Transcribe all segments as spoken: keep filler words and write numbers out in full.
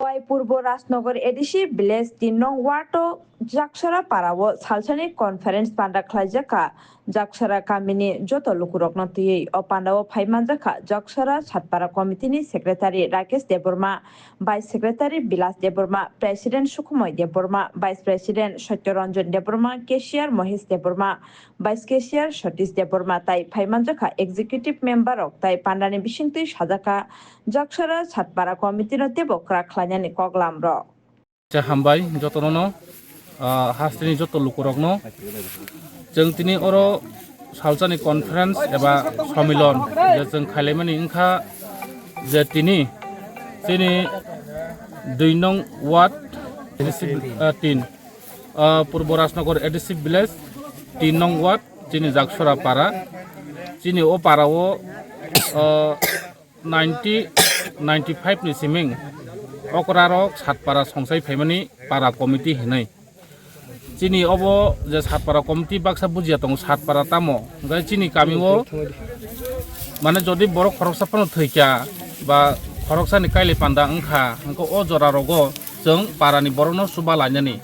Wai Purbo Rajnagar A D C village tin nong ward o Jaksora para o salsani conference panda khlaijak kha Jaksora kamini joto lukurokno twiwi. O panda o phai manjak kha Jaksora Satpara committee ni secretary Rakesh Debbarma, vice secretary Bilas Debbarma, president Sukhumoi Debbarma, vice president Satya Ranjan Debbarma, cashier Mohesh Debbarma, vice cashier Satish Debbarma tai phai manjak kha executive member rok tai pandani bisingtwi sajak kha Jaksora Satpara committee no teibo kwrak khlainani koklam rok. Hambai jotono no, ah, hasteni joto lukurokno. Chwng tini oro salsani conference eba somilon je chwng khailaimani wngkha je tini chini dui nong ward, ah, tin, ah, Purbo Rajnagar A D C village tin nong ward chini Jaksora para. Chini o para o, ah, ninety, ninety five ni siming okra rok Satpara songsai phaimani para committee hinwi. Chini obo je Satpara committee baksa bujiya tongo, Satpara tamo. Hwnkhe chini kami o mane jodi borok khoroksa phano thwikha ba khoroksani kailai panda wngkha, hwnkhe o jora rogo chwng parani borokno chuba lainani.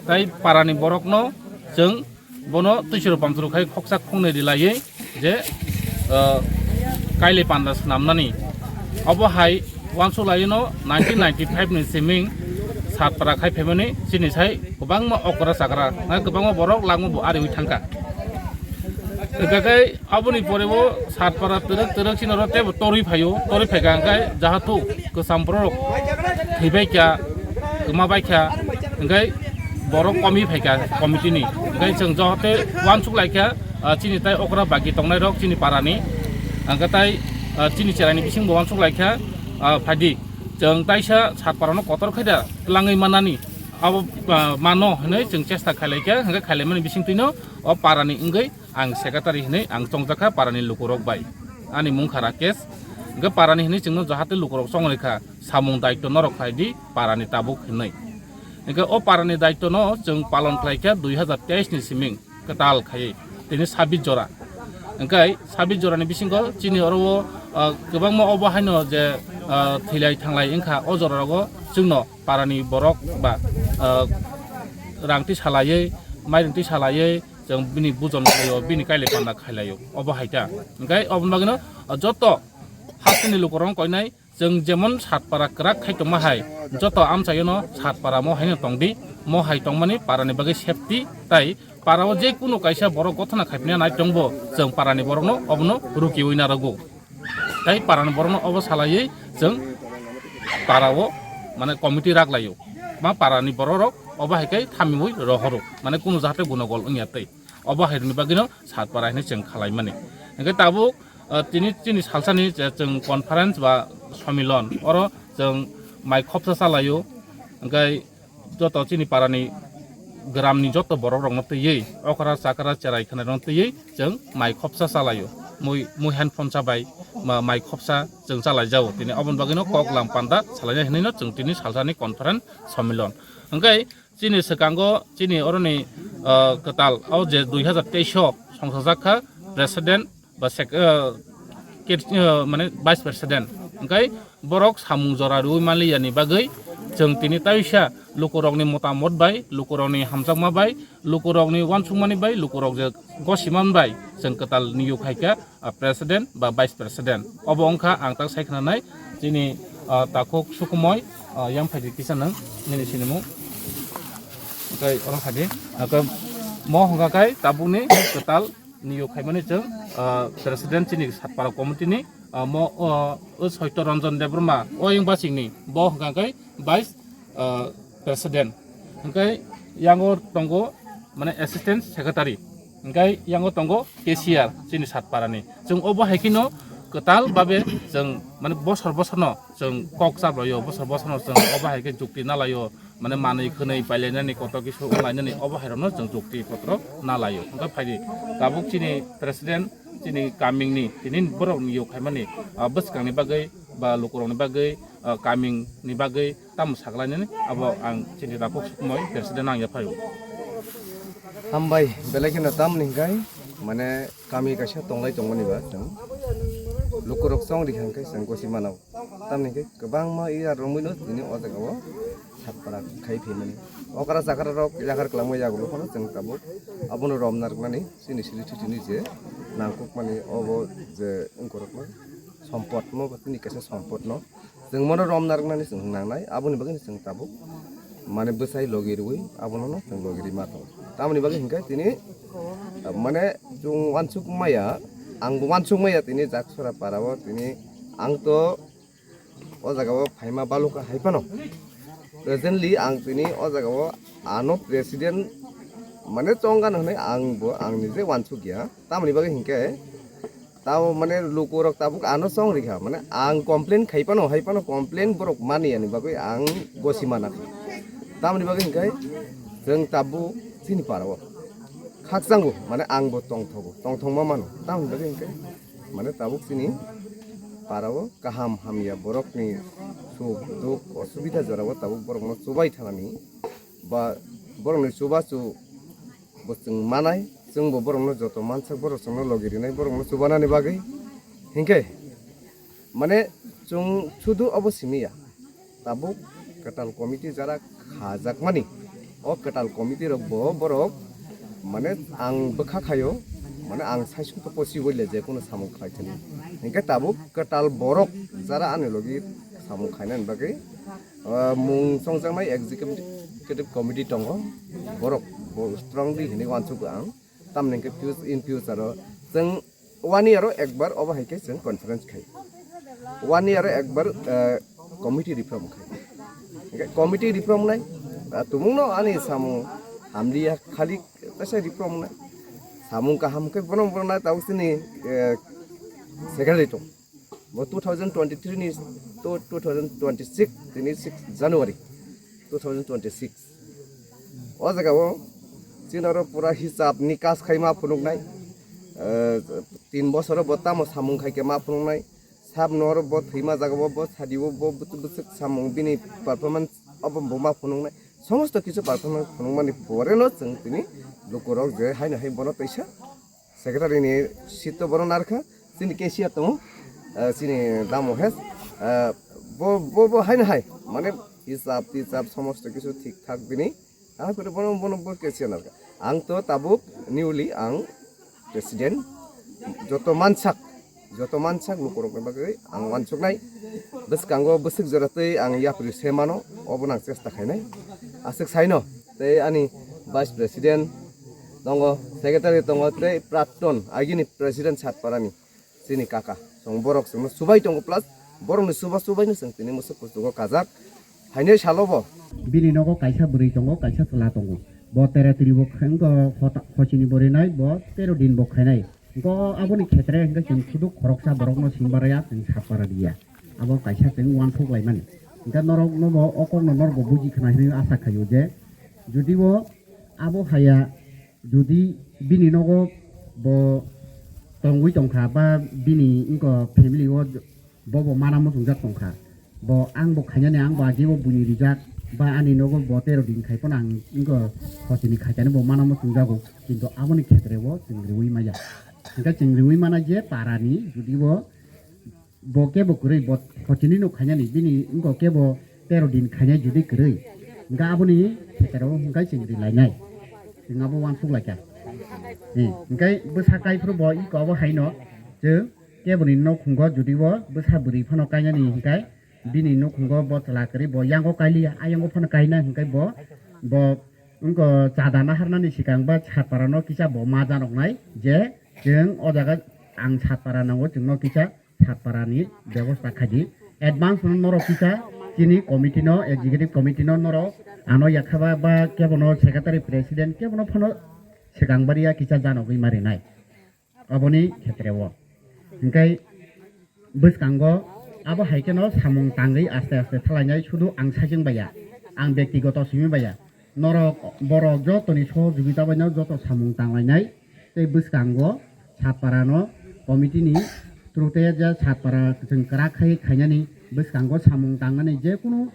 Tai parani borokno chwng bono twisiro pamsoro khai khoksa khoknwi rilaiwi je, ah, kailai panda swnamnani. Obo hai uansuk laino nineteen ninety five ni siming Satpara khai phaimani chini sai kwbangma okra chakra, na kwbangma borok langma bo ariwi thangkha. Hwnkhe aboni pore bo Satpara twrwk twrwk chini oro teibo torwi phaio, torwi phaikha hwnkhe jahatu kwcham borok thwibaikha, kwmabaikha, hwnkhe borok komi phaikha committee ni. Hwnkhe chwng johote uansuk laikha, ah, chini tai okra bagi tongnai rok chini parani. Hwnkhe tai, ah, chini cheraini bisingbo uansuk laikha, ah, phaidi. Chwng taisa Satparano kotor khaida twlangwi manani. Abo, ah, mano hinwi chwng chesta khailaikha, hwnkhe khailaimani bisingtwino o parani wngwi ang secretary hinwi ang chongjakha parani lukurok bai. Ani mungkha Rakesh. Hwnkhe parani hinwi chwngno jahate lukurok chongri kha. Samung daitto norok khlai di parani tabuk hinwi. Hwnkhe o parani daitto no chwng palon khlai kha dui hazar teis ni siming kwtal khaiwi tini sabis jora. Hwnkhe sabis jorani bisingo chini oro o, ah, kwbangma obo haino je, ah, thwilai thanglai wngkha o jora rogo chwngno parani borok ba, ah, rang twi salaiwi, mairum twi salaiwi chwng bini bujon khlaio, bini kailai panda khailaio obo hai ta. Hwnkhe oboni bagwino, ah, joto hasteni lukurokno koinai. Chwng jemon Satpara kwrak khai tongma hai, joto amchaiono Satpara mo haino tongdi, mo hai tongmani parani bagwi safety tai parao je kunu kaisa borok gothona khaipina nai tongbo, chwng parani borokno obono rukiwi narogo. Tai parani borokno obo salaiwi chwng parao mane committee rak laio. Ma parani bororok obo hai khe thamiwi rohoro, mane kunu jahate gunogol wngya tei. Obo hairokni bagwino Satpara hinwi chwng khalaimani. Hwnkhe tabuk, ah, tini chini salsani je chwng conference ba somilon, oro chwng mai khopsa chalaio, hwnkhe joto chini parani gramni joto borokrokno twiwi, okra chakra cherai khnairokno twiwi chwng mai khopsa chalaio. Mui, mui handphone chabai ma-, mai khopsa chwng chalaijao. Tini oboni bagwino koklam panda salaina hinwino chwng tini salsani conference somilon. Hwnkhe chini swkango chini oroni, ah, kwtal o je dui hazar teis o songsajak kha president ba sek-, ah, ke-, ah, mane vice president. Hwnkhe borok samung jora rwui manliyani bagwi chwng tini taisa lukurokni motamot bai, lukurokni hamjakma bai, lukurokni uansukmani bai, lukurok je gosiman bai chwng kwtal niyok hai kha, ah, president ba vice president. Obo wngkha ang tak sai khwnanai chini, ah, takhuk Sukhumoi, ah, yang phaidi kisa nang nini sinimung. Oke, orang phaidi. Oke, mo hwnkha khai tabukni kwtal niyok khaimani chwng, ah, president chini Satpara committee ni, ah, mo, ah, o Soito Ranjan Debbarma o yang basingni bo hwnkha khai vice, ah, president. Hwnkhe yango tongo mane assistant secretary. Hwnkhe yango tongo cashier chini Satparani. Chwng obo hai kheno kwtal babe chwng mane bosor bosorno chwng kok chaplaio, bosor bosorno chwng obo hai khe jukti nalaio, mane manwi khwnwi pailainani kotor kisu wnglainani obo hai rokno chwng jukti potro nalaio. Hwnkhe phaidi tabuk chini president chini kamingni tini borok niyok khaimani, ah, bwskangni bagwi ba lukurokni bagwi, ah, kamingni bagwi tamo sakhlainani abo ang chini Rakhok Sukhumoi president ang yaphaio. Hambai, belai kheno tamni hwnkhe mane kami kaisa tonglai tongmani ba chwng lukurok chong rikha hwnkhe chwng gosi mano. Tamni hwnkhe kwbangma iya romwino tini o jagao satpara khai phaimani. Okra chakra rok yakar kwlangma yagulo phano chwng tabuk abono romna rwknani chini siri thwitini je nangkukmani obo je wngkorokno sompotno tini kaisa sompotno chwng mono romna rwknani chwng nangnai, aboni bagwino chwng tabuk mane bwsai logi rwui abono no chwng logi rwima tongo. Tamoni bagwi hwnkhe tini mane chwng uansuk maya, ang bo uansuk maya tini Jaksora parao tini ang to o jagao phaima balukha hai phano. Presently ang tini o jagao ano president mane chongano hwnwi ang bo ang nije uansuk ya. Tamoni bagwi hwnkhe tamo mane lukurok tabuk ano chong rikha, mane ang complain khai phano hai phano complain borok mani ani bagwi ang gosi mana kha. Tamoni bagwi hwnkhe chwng tabuk chini parao khakchangbo mane ang bo tongthogo, tongthokma mano. Tamoni bagwi hwnkhe mane tabuk chini parao kaham hamya borokni suk duk osubida jorao tabuk borokno chubai thanani ba borokni chubachu bo chwng manai, chwngbo borokno joto mansak borok chwngno logi rinai borokno chubanani bagwi. Hinkhe mane chwng sudu obo simi ya, tabuk kwtal committee jara khajakmani, o kwtal committee rok bo borok mane ang bwkha khayo, mane ang saisung to posi boile je kuno samung khlai thani. Hinkhe tabuk kwtal borok jara ani logi samung khainani bagwi ah, mung chongjaknai executive committee tongo, borok bo strongly hinwi uansukgo ang. Tamni hwnkhe fut-, in future o chwng one year o ekbar obo hai khe chwng conference khai, one year o ekbar ah, committee reform khai. Hwnkhe committee reform nai ah, tumungno ani samung hamliya khali kaisa reform nai, samung kaham khe bono bono nai tabuk chini eh, secretary tong. Bo two thousand twenty-three ni to two thousand twenty-six tini six January two thousand twenty-six. O jaga o chini oro pura hisab nikas khai ma phunuknai. Eh, tin bosoro bo tamo samung khai khe ma phunuknai. Sab noro bo thwima jaga o bo sadi o bo bwswk bwswk samung bini performance obo bo ma phunuknai. Somosto kisu performance phunukmani pore no chwng tini lukurok je haino hai bono teisa secretary ni seat to bono narkha, chini cashier tongo, ah, chini damo he, ah, bo, bo, bo haino hai, mane hisab tisab somosto kisu thik thak bini, ah, kore bono, bono bo cashier narkha. Ang to tabuk newly ang president, joto mansak, joto mansak lukurokni bagwi ang uansuknai. Bwskango bwswk jora twi ang yapri se mano, obono ang chesta khainai. Aswk saino, tei ani vice president tongo, secretary tongo, tei Prapton, agini president Satparani, chini kaka. Chwng borok chwngno chubai tongo, plus borokni chuba chubaino chwng tini mwswk kuchugo kajak. Haino salo bo. Bini nogo kaisa bwrwi tongo, kaisa chwla tongo. Bo tera tiri bo khe-, wngkha hota-, hochini bo rinai, bo tero din bo khainai. Hwnkhe o aboni khetre hwnkhe chwng sudu khoroksa borokno singba rwya, chwng Satpara rwya. Abo kaisa chwng uansuk laimani. Hwnkhe norokno bo o kokno norok bo buji khna hinwi asa khaio je, jodi bo abo haya, jodi bini nogo bo tongwi tongkha ba bini wngkha family o bo bo mana muchungjak tongkha. Bo ang bo khainani ang bo ajibo buini rijak ba ani nogo bo tero din khai phano ang wngkha hotini khaitani bo mana muchungjago, kintu aboni khetre o chwng riwi maya. Hwnkhe chwng riwi mana je parani jodi bo, bo kebo kwrwi bo hotini no khainani bini wngkha kebo tero din khainai jodi kwrwi, hwnkhe aboni khetre o hwnkhe chwng rilainai. Chwng abo uansuk laikha. Hwnkhe bwsa kai phuru bo iko abo haino chwng keboni nokhungo jodi bo bwsa bwrwi phano kainani hwnkhe bini nokhungo bo chwla kwrwi bo yango kailiya, ayango phano kainai hwnkhe bo, bo wngkha chada naharnani swkang ba Satparano kisa bo ma janoknai je chwng o jaga ang Satpara nango chwngno kisa Satparani bebosta khaidi. Advance no norok kisa chini committee no, executive committee no norok ano yakhaba ba kebono secretary president kebono phano swkang bariya kisa janogwi marinai. Aboni khetre o. Hwnkhe bwskango abo hai kheno samung tangwi aste aste thalainai, sudu ang saichung baiya, ang bektigoto simi baiya. Norok borok jotoni sohojogita baino joto samung tanglainai tei bwskango Satparano committee ni through tei je Satpara chwng kwrak khai khainani bwskango samung tangnani je kunu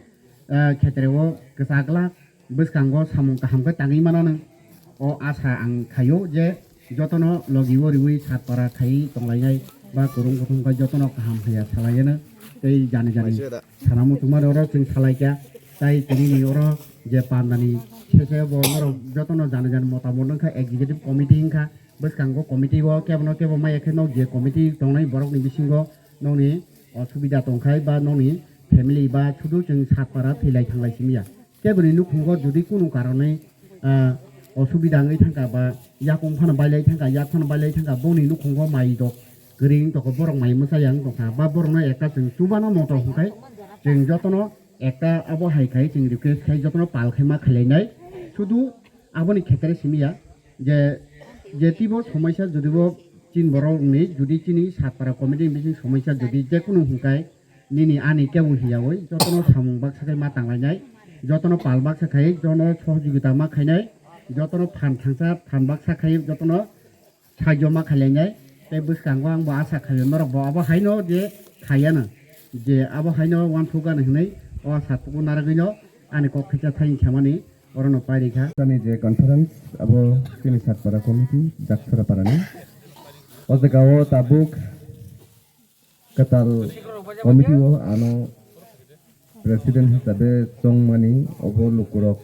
ah, khetre o kwchak glak bwskango samung kaham khe tangwi mano nwng. O asa ang khaio je jotono logi o riwi Satpara khaiwi tonglainai ba kwrwng kuthum khe jotono kaham haiya salaiyano tei jani jani sana muchungmani oro chwng salaikha. Tai tini ni oro je pandani sese bo norok jotono jani jani motamot wngkha executive committee wngkha. Bwskango committee o kebono kebo maya khe nok je committee tongnai borokni bisingo nokni osubida tongkhai ba nokni family ba sudu chwng satpara thwilai thanglai simiya. Keboni nukhungo jodi kunu karonwi, ah, osubida wngwi thangkha ba yakung phano bailai thangkha, yak phano bailai thangkha, boni nukhungo mai rok kwrwi wng tongkha, borok mai mwchaya wng tongkha ba borokno ekta chwng chubano moto hwnkhai chwng jotono ekta abo hai khai chwng request khai jotono pal khai ma khailainai. Sudu aboni khetre simiya je, je tibo somaisa jodi bo chin borok ni jodi chini satpara committee ni bising somaisa jodi je kunu hwnkhai nini ani kebo hiyawi jotono samung baksa khai ma tanglainai, jotono pal baksa khai, jotono sohojogita ma khainai, jotono phan thangsa phan baksa khai, jotono sahajyo ma khailainai. Tei bwskango ang bo asa khaio norok bo abo haino je khaiya na, je abo haino uansuk gana hinwi o sathuku narwgwino ani kok khaisa thani khamani orono pairikha. Tani je conference abo chini satpara committee Jaksora parani o jaga o tabuk kwtal committee o ano president hisabe chongmani obo lukurok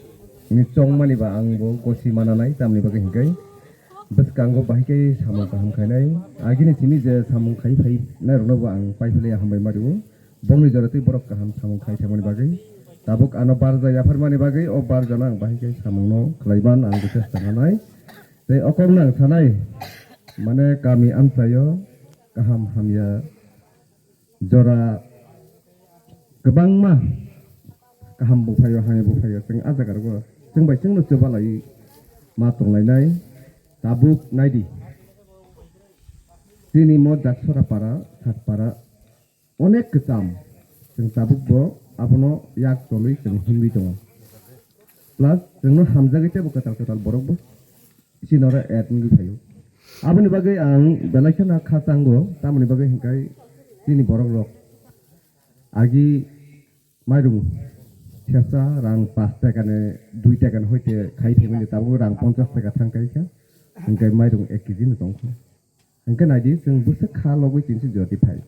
ni chongmani ba ang bo gosi mananai tamni bagwi hinkai bwskango bahai khe samung kaham khainai agini simi je samung khai phai nai rokno bo ang pai philai hambai ma rio bongni jora tei borok kaham samung khai thangmani bagwi tabuk ano barja yapharmani bagwi o barjano ang bahai khe samungno khlaiman ang chesta nanai tei okorno ang sanai mane kami amchaio kaham hamya jora kwbangma kaham buphaio hamya buphaio chwng ah jaga rogo chwng bai chwngno chubalai ma tonglainai tabuk naidi chini mo Jaksora para Satpara onek kwcham chwng tabuk bo abono yak tolwi chwng himwi tongo plus chwngno hamjagwi teibo kwtal kwtal borok bo chini oro add wngwi phaio. Aboni bagwi ang belai kheno kha chango, tamoni bagwi hinkhai chini borok rok agi mairung sesa rang pash taka ni dui taka ni hoite khai thangmani tabuk rang ponchash taka thang kai kha, hinkhai mairung ek kg no tong kha. Hinkhai naidi chwng bwswk kha logwi chini si jodi phai.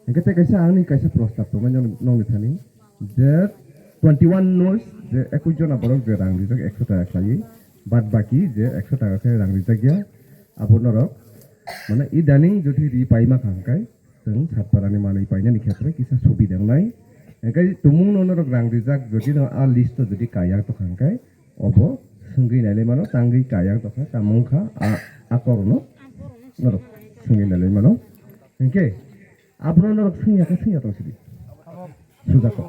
Hingke tei kaisa angni kaisa prostab tongmani nokni thani je twenty one nos je ekwis jona borok je rang rijak ekso taka khlaiwi, bad baki je ekso taka khe rang rijak ya, abo norok mane idaning jodi ri paima kha hingkai chwng Satpara ni manwi painani khetre kisa subida wngnai. Hingke tumung no norok rang rijak jodi no a list o jodi kaya tokha hingkai obo swngwi nailai mano, tangwi kaya tokha, tamo wngkha a, a korono norok swngwi nailai mano. Hingke abono norok swngya khe swngya tong sidi. Suja kok.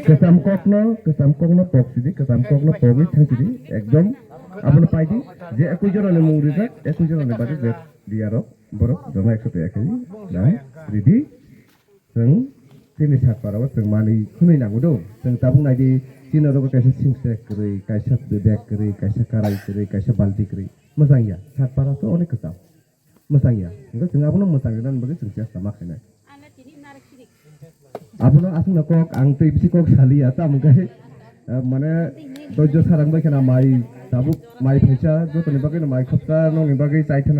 Kwcham kokno, kwcham kokno pok sidi, kwcham kokno pogwi thang sidi. Ekdom abono paidi je ekwis jona ni mung rijak, ekwis jona ni bade je riyarok borok joma ekso taka khe nang ridi. Chwng chini Satpara o chwng manwi hwnwi nango do. Chwng tabuk naidi chini oro kaisa singse kwrwi, kaisa bag kwrwi, kaisa karai kwrwi, kaisa balti kwrwi. Mwchang ya, Satpara to onek kwcham. Mwchang ya. Hingke chwng abono mwchang rwnani bagwi chwng chesta ma khainai. Abono aswkno kok ang tei bisi kok saliya, tamo khe, eh, mane doijo sarang bai khana mai tabuk mai phaisa, jotoni bagwi no mai khopsa nokni bagwi chai thana.